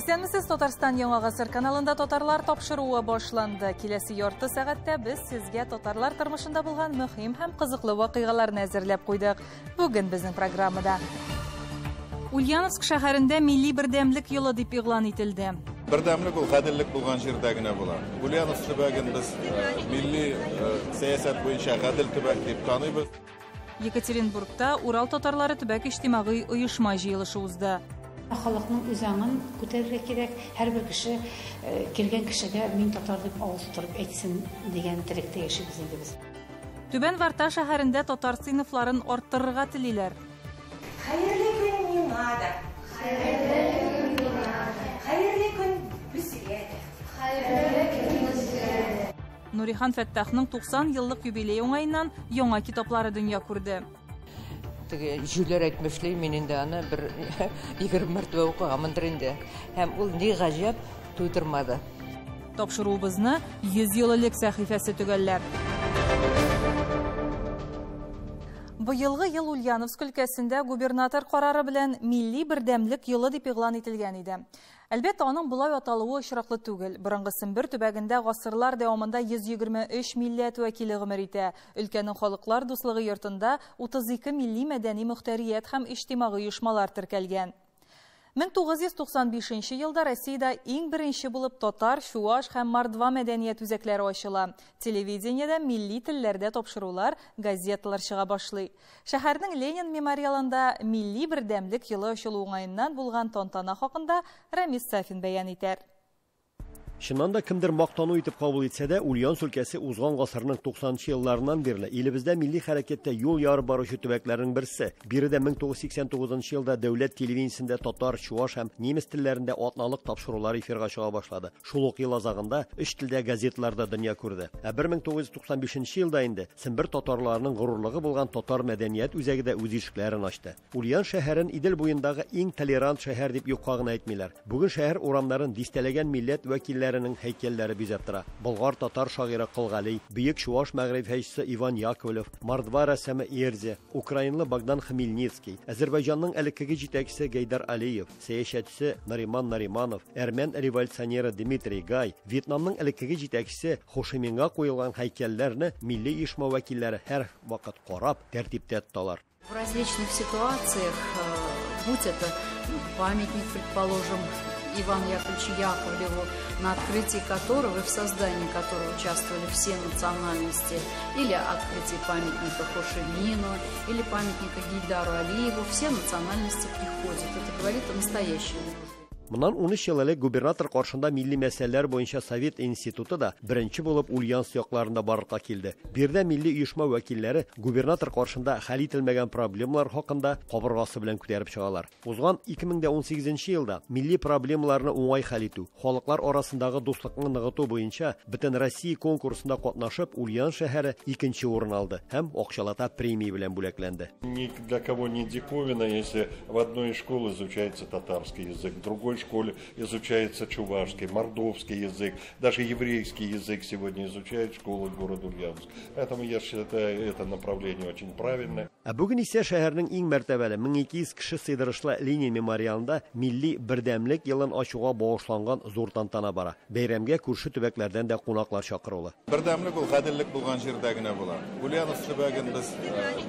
Исәнмесез, Татарстан Яңа Гасыр каналында татарлар тапшыруы башланды. Киләсе ярты сәгатьтә без сезгә татарлар тормышында булган мөһим һәм кызыклы вакыйгаларны әзерләп куйдык. Бүген безнең программада Ульяновск шәһәрендә милли бердәмлек елы дип игълан ителде. Бердәмлек ул гаделлек булган җирдә генә була. Ульяновск төбәген без милли сәясәт буенча гадел төбәк дип таныйбыз. Екатеринбургта Урал татарлары төбәк иҗтимагый оешма җыелышы узды. Халыкның үз аңын күтәрергә кирәк. Һәрбер кеше килгән кешегә мин татар дип авыз тутырып әйтсен дигән теләктә яшибез инде без. Түбән Варта шәһәрендә татар сыйныфларын арттырырга телиләр. Хәерле көн миңа да. Хәерле көн миңа да. Хәерле көн безгә дә. Хәерле көн безгә дә. Нурихан Фәттахның 90 еллык юбилей уңаеннан яңа китаплары дөнья күрде. Теге җүләр әйтмешли, мин инде аны бер 20 мәртәбә укыганмындыр инде. Һәм ул ни гаҗәп туйдырмады. Тапшыруыбызны 100 ел элек сәхифәсе төгәлләр. Быелгы ел Ульяновск өлкәсендә губернатор карары белән милли бердәмлек елы дип игълан ителгән иде. Әлбәттә, аның болай аталуы очраклы түгел. Борынгы Сембер төбәгендә гасырлар дәвамында 123 милләт вәкиле гомер итә. Өлкәнең халыклар дуслыгы йортында 32 милли мәдәни мөхтәрият һәм иҗтимагый оешмалар теркәлгән. 1995 елда Россиядә иң беренче булып татар, чуаш һәм мордва мәдәният үзәкләре ачыла. Телевидениедә милли телләрдә тапшырулар, газеталар чыга башлый. Шәһәрнең Ленин мемориалында милли бердәмлек елы ачылу уңаеннан булган тантана хакында Рамис Сафин бәян итәр. Чыннан да кемдер мактану итеп кабул итсә дә, Ульяновск өлкәсе узган гасырның 90нчы елларыннан бирле илебездә милли хәрәкәттә юл ярып баручы төбәкләрнең берсе. Биредә 1989 елда дәүләт телевидениесендә татар, чуаш һәм немец телләрендә атналык тапшырулар эфирга чыга башлады. Шул ук ел азагында өч телдә газеталар да дөнья күрде. Ә 1995 елда инде Сембер татарларының горурлыгы булган татар мәдәният үзәге дә үз ишекләрен ачты. Ульян шәһәрен Идел буендагы иң толерант шәһәр дип юкка гына әйтмиләр. Бүген шәһәр урамнарын дистәләгән милләт вәкилләренең һәйкәлләре бизәп тора. Болгар татар шагыйре Кол Гали, бөек чуаш мәгърифәтчесе Иван Яковлев, мордва рәссамы Эрзя, украинлы Богдан Хмельницкий, Азербайҗанның элеккеге җитәкчесе Гейдар Алиев, сәясәтчесе Нариман Нариманов, әрмән революционеры Дмитрий Гай, Вьетнамның элеккеге җитәкчесе Хо Ши Минга куелган һәйкәлләрне милли оешма вәкилләре һәр вакыт карап, тәртиптә тоталар. В различных ситуациях, будь это памятник, предположим, Ивану Яковлевичу Яковлеву, на открытии которого и в создании которого участвовали все национальности, или открытие памятника Хо Ши Мину, или памятника Гейдару Алиеву, все национальности приходят. Это говорит о настоящей дружбе. Моннан 13 ел элек губернатор каршында милли мәсьәләләр буенча Совет институты да беренче булып Ульяновск якларында барлыкка килде. Биредә милли оешма вәкилләре губернатор каршында хәл ителмәгән проблемалар хакында кабыргасы белән күтәреп чыгалар. Узган 2018 елда милли проблемаларны уңай хәл итү, халыклар арасындагы дуслыкны ныгыту буенча Бөтен Россия конкурсында катнашып, Ульян шәһәре икенче урын алды һәм акчалата премия белән бүләкләнде. Ни для кого не диковина, если в одной из школ изучается татарский язык, в другой школе изучается чувашский, мордовский язык, даже еврейский язык сегодня изучают в школах города Ульяновск. Поэтому я считаю, это направление очень правильное. Ә бүген исә шәһәрнең иң мәртәбәле 1200 кеше сыйдырышлы Ленин мемориалында милли бердәмлек елын ачуга багышланган зур тантана бара. Бәйрәмгә күрше төбәкләрдән дә кунаклар чакырулы. Бердәмлек ул гаделлек булган җирдә генә була. Ульяновск төбәген без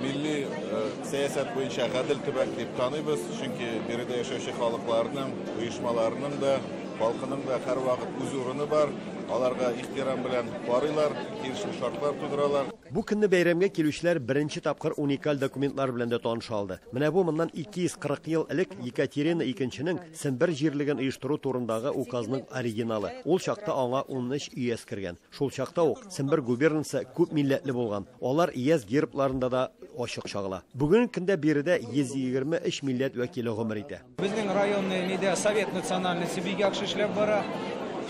милли сәясәт буенча гадел төбәк дип таныйбыз, чөнки биредә яшәүче халыкларның, оешмаларының да, халкының да һәрвакыт үз урыны бар. Аларга ихтирам белән карыйлар, тиешле шартлар тудыралар. Бу көнне бәйрәмгә килүчеләр беренче тапкыр уникаль документлар белән дә таныша алды. Менә бу моннан 240 ел элек Екатерина икенченең Сембер җирлеген оештыру турындагы указның оригиналы. Ул чакта аңа 13 өяз кергән. Шул чакта ук Сембер губернасы күп милләтле булган. Алар өяз гербларында да ачык чагыла. Бүгенге көндә биредә 123 милләт вәкиле гомер итә. Безнең районный нидә Совет национальности бик яхшы эшләп бара.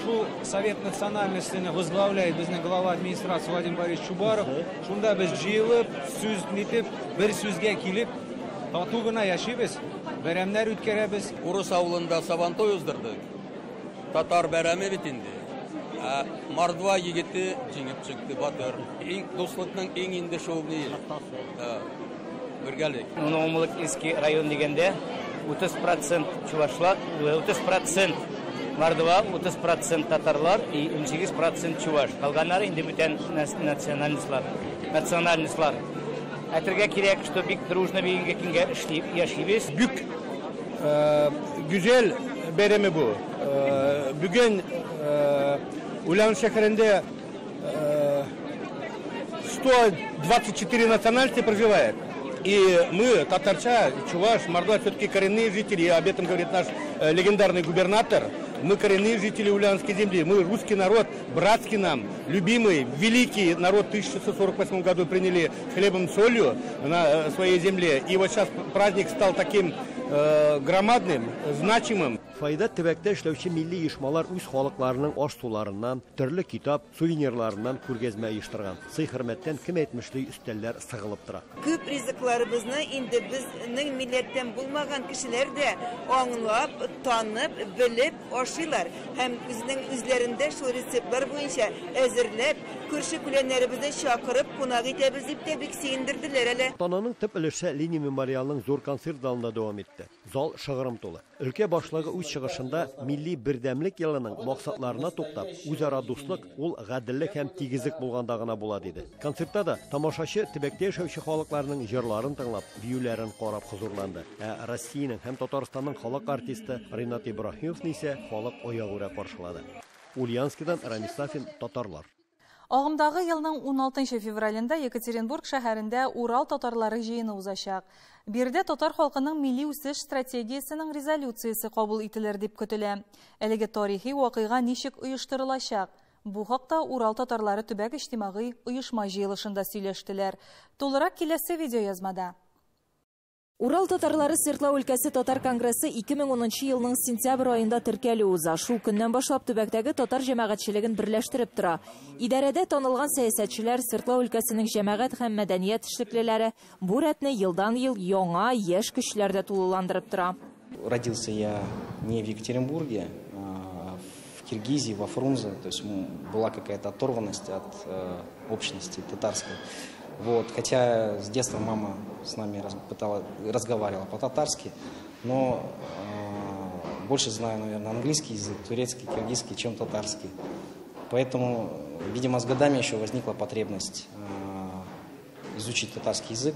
Шул Совет национальностьны возглавляет безнең глава администрации Владимир Борисович Чубаров. Шунда без җыелып, сүз нитеп, бер сүзгә килеп, тату гына яшибез, бәйрәмнәр үткәрәбез. Урыс авылында Сабантуй уздырдык. Татар бәйрәме бит инде. Ә мордва егете җиңеп чыкты, батыр. Иң дуслыкның иң инде шул ни. Да. Бергәлек. Новомалыклинский район дигәндә 30% чувашлар, 30% Мордва, 30% татарлар и 18% чуваш. Калганнары инде бүтән национальностьлар. Национальностьлар. Әйтергә кирәк, что бик дружно бүгенге көнгә эшләп яшибез. Бик güzel бәйрәме бу. Бүген Ульяновск шәһәрендә 124 национальности проживает. И мы, татарча, чуваш, мордва, все-таки коренные жители, и об этом говорит наш легендарный губернатор. Мы коренные жители Ульяновской земли, мы русский народ, братский нам, любимый, великий народ. В 1648 году приняли хлебом солью на своей земле. И вот сейчас праздник стал таким громадным, значимым. Фойеда төбәктә эшләүче милли оешмалар үз халыкларының аш-суларыннан, төрле китап, сувенирларыннан күргәзмә оештырган. Сый-хөрмәттән кем әйтмешли өстәлләр сыгылып тора. Күп ризыкларыбызны инде безнең милләттән булмаган кешеләр дә аңлап, танып, белеп ашыйлар һәм үзенең үзләрендә шул рецептлар буенча әзерләп, күрше күләннәребезне чакырып кунак итәбез дип тә бик сөендерделәр әле. Тантананың төп өлеше Ленин мемориалының зур концерт залында дәвам итте. Зал шыгрым тулы. Өлкә башлыгы үз чыгышында милли бердәмлек елының максатларына туктап, үзара дуслык ул гаделлек һәм тигезлек булганда гына була диде. Концертта да тамашачы төбәктә яшәүче халыкларның җырларын тыңлап, биюләрен карап хозурланды. Ә Россиянең һәм Татарстанның халык артисты Ринат Ибраһимовны исә халык аягүрә каршылады. Ульяновскидан Рамис Сафин, Татарлар. Агымдагы елның 16 февралендә Екатеринбург шәһәрендә Урал татарлары җыены узачак. Биредә татар халкының милли үсеш стратегиясенең резолюциясе кабул ителер дип көтелә. Әлеге тарихи вакыйга ничек оештырылачак? Бу хакта Урал татарлары төбәк иҗтимагый оешма җыелышында сөйләштеләр. Тулырак киләсе видеоязмада. Урал татарлары Свердлау өлкәсе татар конгрессы 2010 елның сентябрь аенда теркәлү уза. Шул көннән башлап төбәктәге татар җәмәгатьчелеген берләштереп тора. Идарәдә танылган сәясәтчеләр, Свердлау өлкәсенең җәмәгать һәм мәдәният эшлеклеләре бу рәтне елдан-ел яңа яшь көчләр дә тулыландырып тора. Родился я не в Екатеринбурге, а в Киргизии, во Фрунзе. То есть была какая-то оторванность от общности татарской. Вот, хотя с детства мама с нами разговаривала по-татарски, но больше знаю, наверное, английский язык, турецкий, киргизский, чем татарский. Поэтому, видимо, с годами еще возникла потребность изучить татарский язык,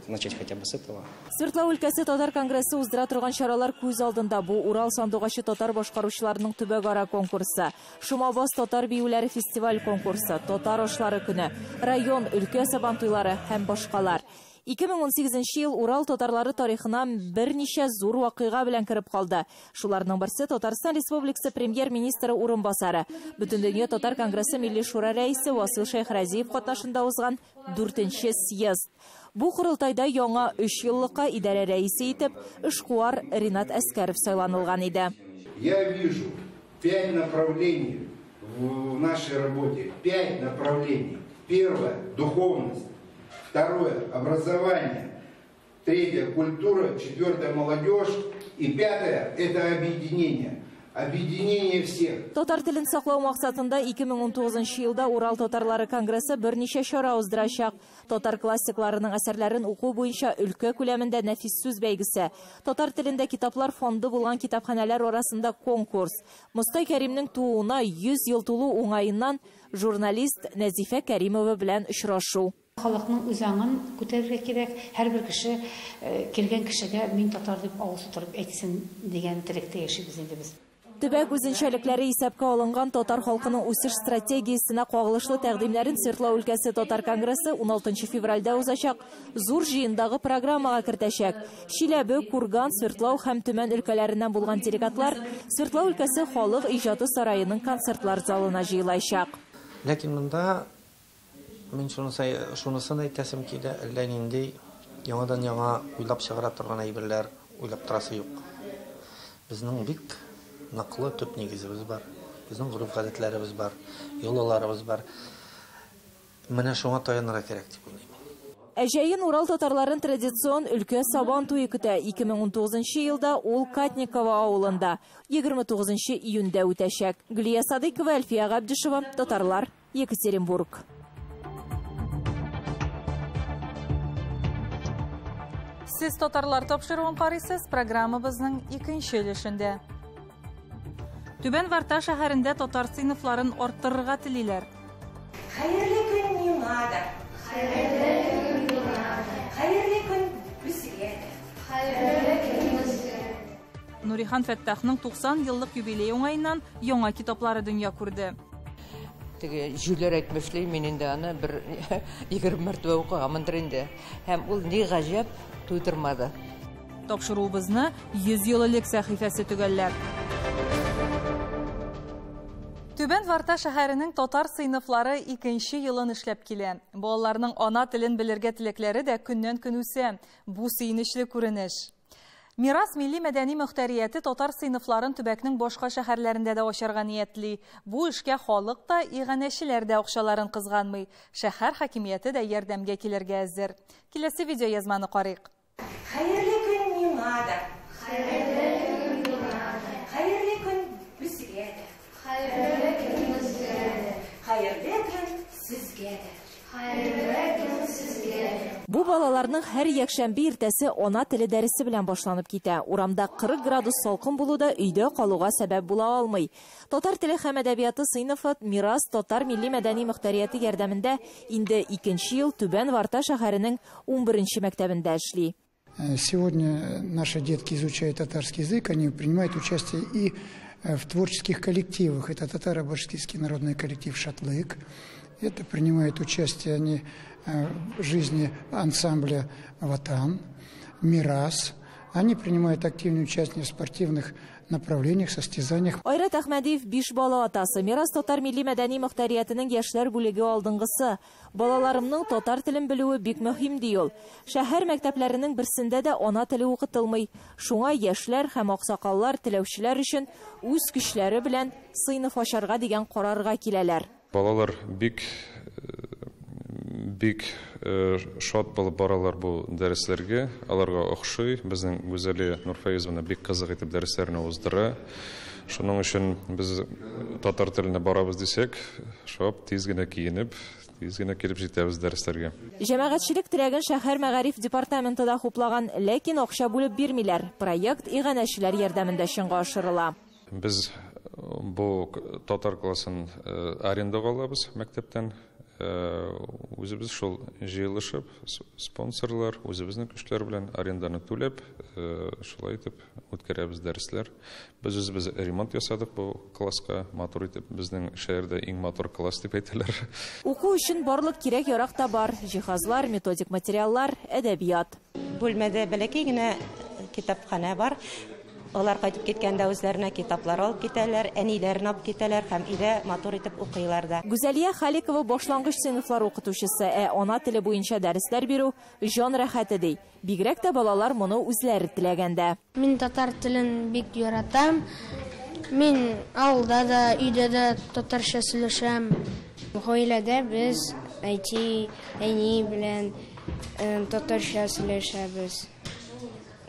начать хотя бы с этого. Свердлау өлкәсе татар конгрессы уздыра торган чаралар күз алдында. Бу Урал сандугачы татар башкаручыларының төбәкара конкурсы, Шомабас татар биюләре фестиваль конкурсы, татар ашлары көне, район, өлкә сабантуйлары һәм башкалар. 2018 ел Урал татарлары тарихына берничә зур вакыйга белән кереп калды. Шуларның берсе Татарстан Республикасы премьер-министры урынбасары, Бөтендөнья татар конгрессы Милли шура рәисе Васил Шәйхразиев катнашында узган 4нче съезд. Бу корылтайда яңа 3 еллыкка идарә рәисе итеп эшкуар Ринат Әскәров сайланылган иде. Я вижу 5 направлений в нашей работе. 5 направлений. Первое духовность. Второе – образование. Третье – культура. Четвертое – молодежь. И пятое – это объединение. Объединение всех. Татар телен саклау максатында 2019 елда Урал татарлары конгрессы берничә чара уздырачак. Татар классикларының әсәрләрен уку буенча өлкә күләмендә нәфис сүз бәйгесе. Татар телендә китаплар фонды булган китапханәләр арасында конкурс. Мостай Кәримнең тууына 100 ел тулу уңаеннан журналист Нәзифә Кәримова белән очрашу. Халыкның үз аңын күтәрергә кирәк. Һәрбер кеше килгән кешегә мин татар дип авыз тутырып әйтсен дигән теләктә яшибез инде без. Төбәк үзенчәлекләре исәпкә алынган татар халкының үсеш стратегиясенә кагылышлы тәкъдимнәрен Свердлау өлкәсе татар конгрессы 16 февральдә узачак зур җыендагы программага кертәчәк. Чиләбе, Курган, Свердлау һәм Төмән өлкәләреннән булган делегатлар Свердлау өлкәсе халык иҗаты сараеның концертлар залына җыелачак. Ләкин монда мин шунысын әйтәсем килә, әллә нинди яңадан яңа уйлап чыгара торган әйберләр уйлап торасы юк. Безнең бик ныклы төп нигезебез бар, безнең гореф-гадәтләребез бар, йолаларыбыз бар. Менә шуңа таянырга кирәк дип уйлыйм. Ә җәен Урал татарларын традицион өлкә сабан туе көтә. 2019 елда ул Катниково авылында 29 июньдә үтәчәк. Гөлия Садыйкова, Әлфия Габдишева, Татарлар, Екатеринбург. Сез Татарлар тапшыруын карыйсыз, программабызның икенче өлешендә. Түбән Варта шәһәрендә татар сыйныфларын арттырырга телиләр. Хәерле көн миңа да. Хәерле көн миңа да. Хәерле көн безгә дә. Хәерле көн безгә дә. Нурихан Фәттахның 90 еллык юбилее уңаеннан яңа китаплары дөнья күрде. Теге җүләр әйтмешли, мин инде аны бер 20 мәртәбә укыганмындыр инде. Һәм ул ни гаҗәп туйдырмады. Тапшыруыбызны 100 ел элек сәхифәсе төгәлләр. Түбән Варта шәһәренең татар сыйныфлары икенче елын эшләп килә. Балаларның ана телен белергә теләкләре дә көннән-көн үсә. Бу сөенечле күренеш. Мирас милли мәдәни мөхтәрияте татар сыйныфларын төбәкнең башка шәһәрләрендә дә ачарга ниятли. Бу эшкә халык та, иганәчеләр дә акчаларын кызганмый. Шәһәр хакимияте дә ярдәмгә килергә әзер. Киләсе видеоязманы карыйк. Хәерле көн миңа да. Хәерле көн миңа да. Хәерле көн безгә дә. Хәерле көн безгә дә. Хәерле көн сезгә дә. Хәерле көн сезгә дә. Бу балаларның һәр якшәмбе иртәсе ана теле дәресе белән башланып китә. Урамда 40 градус салкын булу да өйдә калуга сәбәп була алмый. Татар теле һәм әдәбияты сыйныфы Мирас татар милли мәдәни мөхтәрияте ярдәмендә инде икенче ел Түбән Варта шәһәренең 11 мәктәбендә эшли. Сегодня наши детки изучают татарский язык, они принимают участие и в творческих коллективах. Это татаро-башкирский народный коллектив «Шатлык». Это принимают участие они в жизни ансамбля «Ватан», «Мирас». Они принимают активное участие в спортивных направлениях, состязаниях. Айрат Әхмәдиев биш бала атасы. Мирас татар милли мәдәни мөхтәриятенең яшьләр бүлеге алдынгысы. Балаларымның татар телен белүе бик мөһим, ди ул. Шәһәр мәктәпләренең берсендә дә ана теле укытылмый. Шуңа яшьләр һәм аксакаллар теләүчеләр өчен үз көчләре белән сыйныф ачарга дигән карарга киләләр. Балалар бик бик шат булып баралар бу дәресләргә, аларга охшый. Безнең Гүзәлия Нурфәизовна бик кызык итеп дәресләрне уздыра. Шуның өчен без татар теленә барабыз дисәк, шап тиз генә киенеп, тиз генә килеп җитәбез дәресләргә. Җәмәгатьчелек теләген шәһәр мәгариф департаменты да хуплаган, ләкин акча бүлеп бирмиләр. Проект иганәчеләр ярдәмендә чынга ашырыла. Без бу татар классын арендага алабыз мәктәптән. Үзебез шул җыелышып, спонсорлар, үзебезнең көчләр белән аренданы түләп, шулай итеп үткәрәбез дәресләр. Без үзебез ремонт ясадык бу класска, матур итеп, безнең шәһәрдә иң матур класс дип әйтәләр. Уку өчен барлык кирәк-ярак та бар: җиһазлар, методик материаллар, әдәбият. Бүлмәдә бәләкәй генә китапханә бар. Алар кайтып киткәндә үзләренә китаплар алып китәләр, әниләрен алып китәләр һәм өйдә матур итеп укыйлар да. Гүзәлия Халикова башлангыч сыйныфлар укытучысы, ә ана теле буенча дәресләр бирү җан рәхәте ди. Бигрәк тә балалар моны үзләре теләгәндә. Мин татар телен бик яратам. Мин авылда да, өйдә дә татарча сөйләшәм. Гаиләдә без әти, әни белән татарча сөйләшәбез.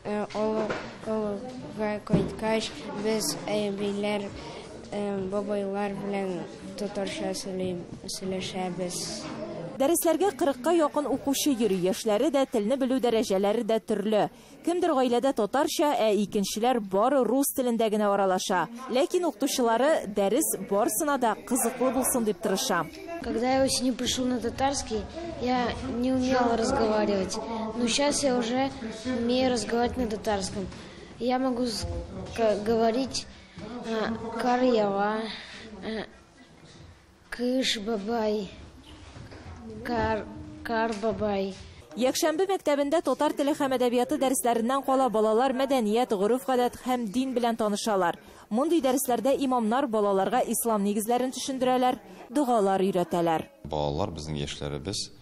Авылга кайткач, без әбиләр, бабайлар белән татарча сөйләшәбез. Дәресләргә 40-ка якын укучы йөри. Яшьләре дә, телне белү дәрәҗәләре дә төрле. Кемдер гаиләдә татарча, ә икенчеләр бары рус телендә генә аралаша. Ләкин укытучылары дәрес барысына да кызыклы булсын дип тырыша. Когда я осенью пришел на татарский, я не умела разговаривать. Но сейчас я уже умею разговаривать на татарском. Я могу говорить карьява, кыш бабай, кар бабай. Якшәмбе мәктәбендә татар теле һәм әдәбияты дәресләреннән кала балалар мәдәният, гореф-гадәт һәм дин белән танышалар. Мондый дәресләрдә имамнар балаларга ислам нигезләрен төшендерәләр, догалар өйрәтәләр. Балалар, безнең яшьләребез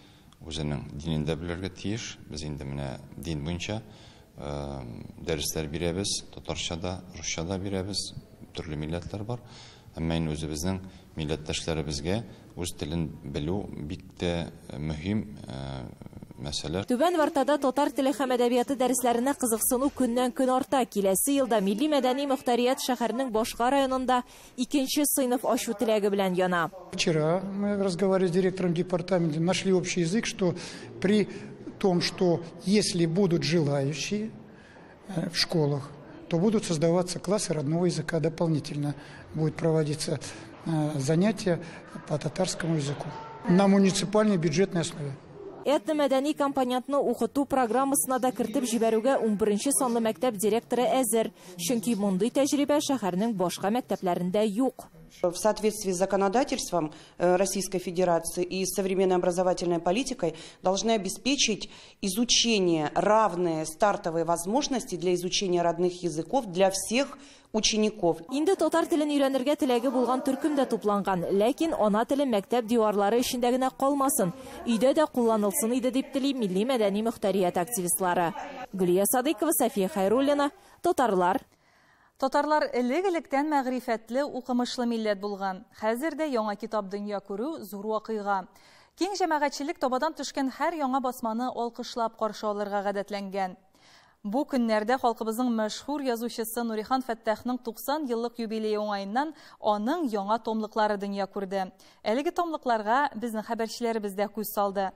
үзенең динен дә белергә тиеш. Без инде менә дин буенча дәресләр бирәбез, татарча да, русча да бирәбез, төрле милләтләр бар. Әмма инде үзебезнең милләттәшләребезгә үз телен белү бик тә мөһим мәсьәлә. Түбән Вартада татар теле һәм әдәбияты дәресләренә кызыксыну көннән-көн арта. Киләсе елда милли мәдәни мөхтәрият шәһәрнең башка районында икенче сыйныф ачу теләге белән яна. Вчера мы разговаривали с директором департамента, нашли общий язык, что при том, что если будут желающие в школах, то будут создаваться классы родного языка дополнительно. Будут проводиться занятия по татарскому языку на муниципальной бюджетной основе. Этномәдәни компонентны укыту программасына да кертеп җибәрүгә 11 санлы мәктәп директоры әзер. Чөнки мондый тәҗрибә шәһәрнең башка мәктәпләрендә юк. В соответствии с законодательством Российской Федерации и современной образовательной политикой должны обеспечить изучение, равные стартовые возможности для изучения родных языков для всех учеников. Инде татар телен өйрәнергә теләге булган төркем дә тупланган, ләкин ана теле мәктәп диварлары эчендә генә калмасын, өйдә дә кулланылсын иде дип тели милли мәдәни мөхтәрият активистлары. Гөлия Садыйкова, София Хайруллина, Татарлар. Татарлар элек-электән мәгърифәтле, укымышлы милләт булган. Хәзер дә яңа китап дөнья күрү зур вакыйга. Киң җәмәгатьчелек табадан төшкән һәр яңа басманы алкышлап каршы алырга гадәтләнгән. Бу көннәрдә халкыбызның мәшһүр язучысы Нурихан Фәттахның 90 еллык юбилее уңаеннан аның яңа томлыклары дөнья күрде. Әлеге томлыкларга безнең хәбәрчеләребез дә күз салды.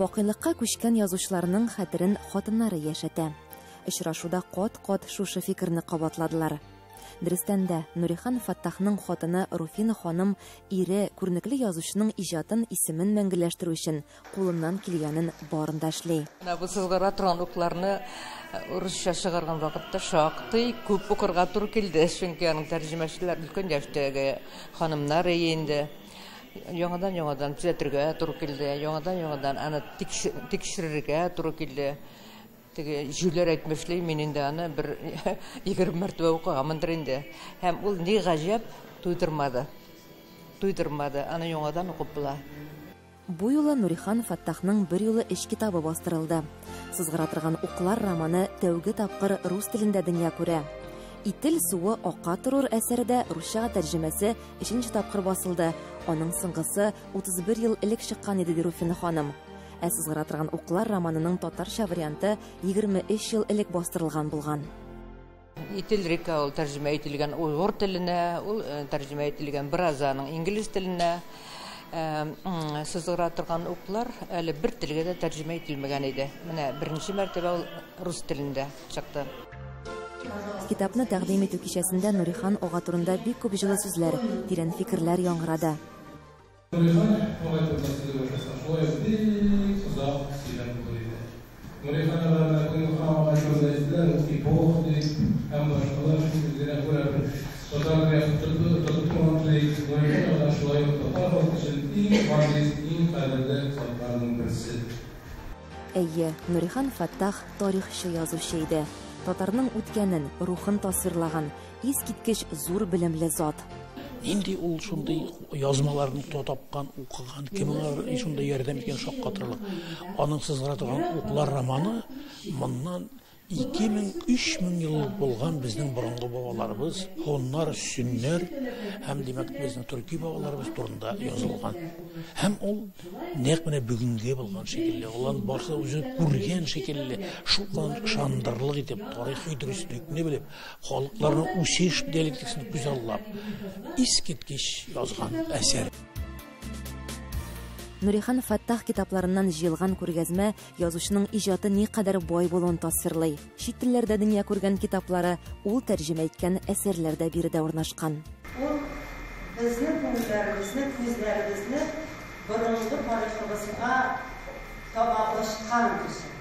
Бакыйлыкка күчкән язучыларның хәтерен хатыннары яшәтә. Очрашуда кат-кат шушы фикерне кабатладылар. Дөрестән дә, Нурихан Фәттахның хатыны Руфина ханым ире күренекле язучының иҗатын, исемен мәңгеләштерү өчен кулыннан килгәнен барын да эшли. Менә бу сызгыра торган укларны русча чыгарган вакытта шактый күп укырга туры килде, чөнки аның тәрҗемәчеләр өлкән яшьтәге ханымнар инде. Яңадан-яңадан төзәтергә туры килде, яңадан-яңадан аны тикшерергә туры килде. Теге җүләр әйтмешли, мин инде аны бер 20 мәртәбә укыганмындыр инде. Һәм ул ни гаҗәп туйдырмады. Туйдырмады, аны яңадан укып була. Бу юлы Нурихан Фәттахның бер юлы өч китабы бастырылды. Сызгыра торган уклар романы тәүге тапкыр рус телендә дөнья күрә. Ител суы ака торур әсәре дә русчага тәрҗемәсе өченче тапкыр басылды. Аның соңгысы 31 ел элек чыккан иде, ди Руфина ханым. Ә сызгыра торган уклар романының татарча варианты 23 ел элек бастырылган булган. Ител река ул тәрҗемә ителгән уйгыр теленә, ул тәрҗемә ителгән бераз аның инглиз теленә. Сызгыра торган уклар әле бер телгә дә тәрҗемә ителмәгән иде. Менә беренче мәртәбә ул рус телендә чыкты. Китапны тәкъдим итү кичәсендә Нурихан ага турында бик күп җылы сүзләр, тирән фикерләр яңгырады. Нурихан ага турында сүз башласам, шулай бик озак сөйләп булыр иде. Нурихан ага Нурихан ага турында әйттеләр, ул эпох дип, һәм башкалар шул үзенә күрә бер татар тотып торган дип, Нурихан ага шулай ук татар халкы өчен иң газиз, иң кадерле затларның берсе. Әйе, Нурихан Фәттах тарихчы язучы иде. Татарның үткәнен, рухын тасвирлаган искиткеч зур белемле зат. Нинди ул шундый язмаларны тапкан, укыган, кем алар шундый ярдәм иткән, шаккатырлык. Аның сызгыра торган уклар романы моннан 2000-3000 ел булган безнең борынгы бабаларыбыз, һуннар, сөннәр һәм димәк безнең төрки бабаларыбыз турында язылган. Һәм ул нәкъ менә бүгенге булган шикелле, алар барысы үзе күргән шикелле, шул ышандырырлык итеп, тарихи дөреслекне белеп, халыкларның үсеш диалектикасын күзаллап, искиткеч язган әсәр. Нурихан Фәттах китапларыннан җыелган күргәзмә язучының иҗаты никадәр бай булуын тасвирлый. Чит телләрдә дөнья күргән китаплары, ул тәрҗемә иткән әсәрләр дә биредә урнашкан. Ул безнең күңелләребезне, күзләребезне борынгы тарихыбызга таба ачкан кеше.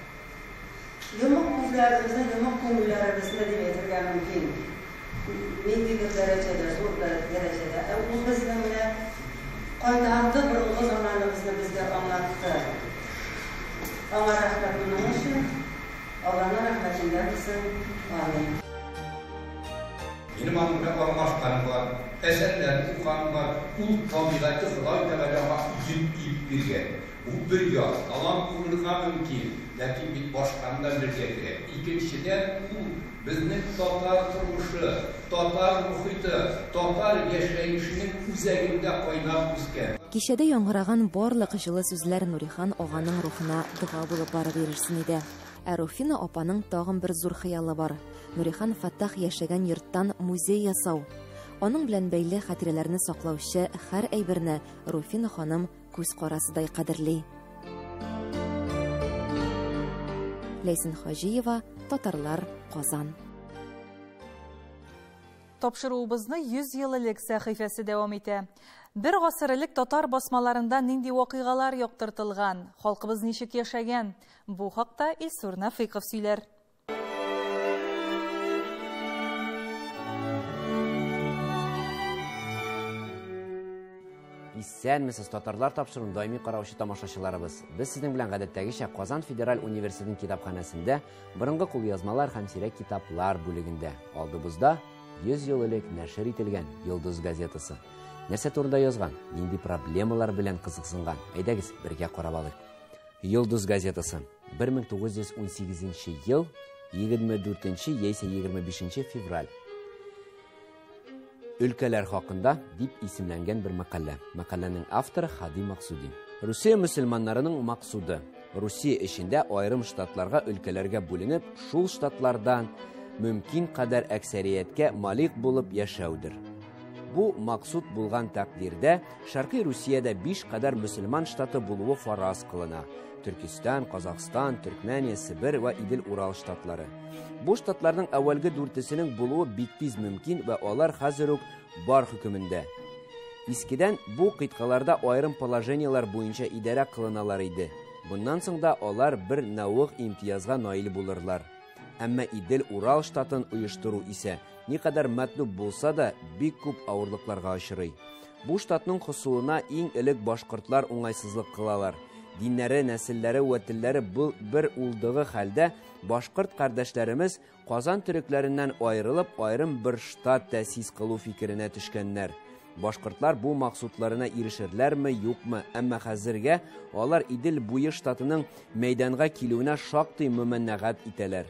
Йомык күзләребезне, йомык күңелләребезне дип әйтергә мөмкин. Ниндидер дәрәҗәдә, зур дәрәҗәдә. Ул безнең менә кайтарды борынгы заманыбызны безгә аңлатты. Аңа рәхмәт моның өчен, Алланың рәхмәтендә булсын. Амин. Минем аның белән аралашканым бар, әсәрләрен укыганым бар. Ул табигате Ходай Тәгалә аңа йөк итеп биргән. Бу бер як, талант булырга мөмкин, ләкин бит башканы да белергә кирәк. Икенчедән, ул безнең татар тормышы, татар мохиты, татар яшәешенең үзәгендә кайнап үскән. Кичәдә яңгыраган барлык җылы сүзләр Нурихан аганың рухына дога булып барып ирешсен иде. Ә Руфина апаның тагын бер зур хыялы бар. Нурихан Фәттах яшәгән йорттан музей ясау. Аның белән бәйле хатирәләрне саклаучы һәр әйберне Руфина ханым күз карасыдай кадерли. Ләйсән Хаҗиева, Татарлар, Казан. Тапшыруыбызны 100 ел элек сәхифәсе дәвам итә. Бер гасыр элек татар басмаларында нинди вакыйгалар яктыртылган, халкыбыз ничек яшәгән? Бу хакта Илсур Нафыйков сөйләр. Исәнмесез, татарлар тапшыруын даими караучы тамашачыларыбыз. Без сезнең белән гадәттәгечә Казан федераль университетының китапханәсендә борынгы кулъязмалар һәм сирәк китаплар бүлегендә. Алдыбызда 100 ел элек нәшер ителгән Йолдыз газетасы. Нәрсә турында язган, нинди проблемалар белән кызыксынган? Әйдәгез, бергә карап алыйк. Йолдыз газетасы 1918 ел 24 яисә 25 февраль. Өлкәләр хакында дип исемләнгән бер мәкалә. Мәкаләнең авторы Хади Максуди. Русия мөселманнарының максуды. Русия эчендә аерым штатларга, өлкәләргә бүленеп, шул штатлардан мөмкин кадәр әксәрияткә малик булып яшәүдер. Бу максуд булган тәкъдирдә Шәркый Русиядә 5 кадәр мөселман штаты булуы фараз кылына. Төркестан, Казахстан, Төркмәния, Себер вә Идел-Урал штатлары. Бу штатларның әүвәлге дүртесенең булуы бик тиз мөмкин вә алар хәзер үк бар хөкемендә. Искедән бу кыйтгаларда аерым положениелар буенча идарә кылыналар иде. Буннан соң да алар бер нәүгъ имтиязга наил булырлар. Әмма Идел-Урал штатын оештыру исә никадәр мәтлүб булса да бик күп авырлыкларга очрый. Бу штатның хосулына иң элек башкортлар уңайсызлык кылалар. Диннәре, нәселләре вә телләре бер улдыгы хәлдә башкорт кардәшләремез Казан төрекләреннән аерылып, аерым бер штат тәэсис кылу фикеренә төшкәннәр. Башкортлар бу максутларына ирешерләрме, юкмы, әмма хәзергә алар Идел буе штатының мәйданга килүенә шактый мөмәнәгать итәләр.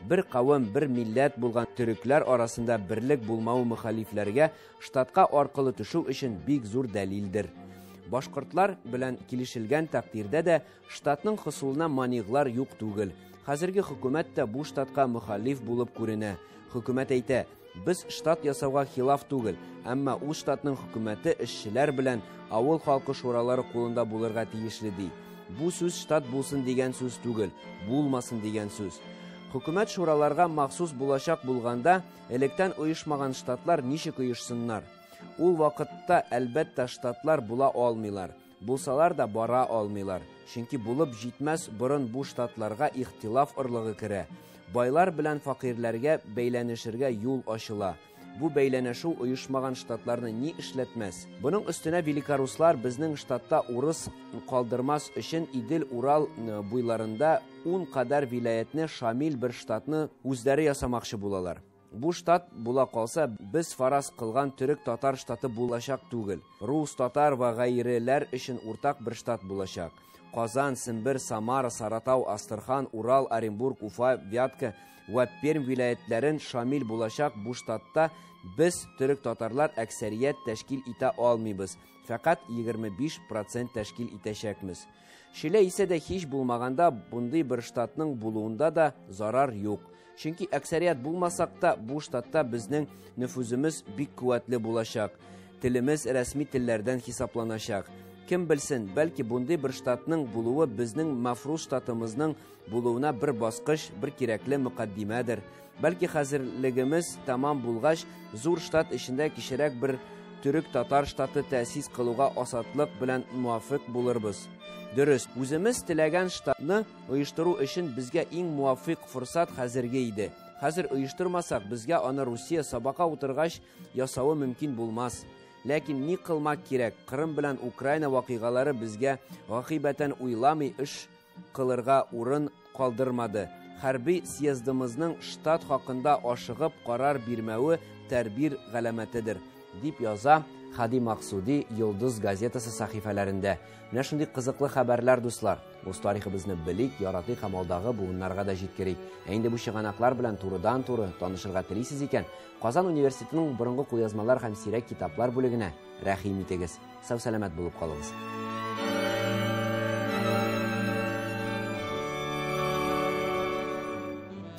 Бер кавым, бер милләт булган төрекләр арасында берлек булмавы мөхалифләргә штатка аркылы төшү өчен бик зур дәлилдер. Башкортлар белән килешелгән тәкъдирдә дә штатның хосулына маниглар юк түгел. Хәзерге хөкүмәт тә бу штатка мөхалиф булып күренә. Хөкүмәт әйтә, без штат ясауга хилаф түгел, әмма ул штатның хөкүмәте эшчеләр белән авыл халкы шуралары кулында булырга тиешле ди. Бу сүз штат булсын дигән сүз түгел, булмасын дигән сүз. Хөкүмәт шураларга махсус булачак булганда, электән оешмаган штатлар ничек оешсыннар? Ул вакытта әлбәттә штатлар була алмыйлар. Булсалар да бара алмыйлар. Чөнки булып җитмәс борын бу штатларга ихтилаф орлыгы керә. Байлар белән факирләргә бәйләнешергә юл ачыла. Бу бәйләнешү оешмаган штатларны ни эшләтмәс? Буның өстенә великоруслар безнең штатта урыс калдырмас өчен Идел-Урал буйларында 10 кадәр вилаятны шамил бер штатны үзләре ясамакчы булалар. Бу штат була калса, без фараз кылган төрек-татар штаты булачак түгел. Рус, татар ва гайреләр өчен уртак бер штат булачак. Казан, Сембер, Самара, Саратау, Астрхан, Урал, Оренбург, Уфа, Вятка ва Пермь вилаятләрен шамил булачак бу штатта без төрек-татарлар әксәрият тәшкил итә алмыйбыз. Фәкать 25% тәшкил итәчәкмез. Шилә исә дә һич булмаганда бундый бер штатның булуында да зарар юк. Чөнки әксәрият булмасак та бу штатта безнең нөфүзебез бик куәтле булачак. Телебез рәсми телләрдән хисапланачак. Кем белсен, бәлки бундый бер штатның булуы безнең мафрус штатымызның булуына бер баскыч, бер кирәкле мөкаддимәдер. Бәлки хәзерлегебез тамам булгач, зур штат эчендә кечерәк бер төрек-татар штаты тәэсис кылуга асатлык белән муафык булырбыз. Дөрес, үзебез теләгән штатны оештыру өчен безгә иң муафык форсат хәзерге иде. Хәзер оештырмасак, безгә аны Русия сабака утыргач ясавы мөмкин булмас. Ләкин ни кылмак кирәк, Кырым белән Украина вакыйгалары безгә гакыйбәтән уйламый эш кылырга урын калдырмады. Хәрби съездымызның штат хакында ашыгып карар бирмәве тәрбир галәмәтедер, дип яза Хади Максуди Йолдыз газетасы сәхифәләрендә. Менә шундый кызыклы хәбәрләр, дуслар. Үз тарихыбызны белик, яратыйк һәм алдагы буыннарга да җиткерик. Ә инде бу чыганаклар белән турыдан-туры танышырга телисез икән, Казан университетының борынгы кулъязмалар һәм сирәк китаплар бүлегенә рәхим итегез. Сау-сәламәт булып калыгыз.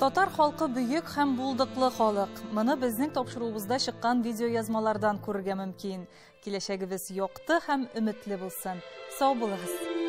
Татар халкы бөек һәм булдыклы халык. Моны безнең тапшыруыбызда чыккан видеоязмалардан күрергә мөмкин. Киләчәгебез якты һәм өметле булсын. Сау булыгыз.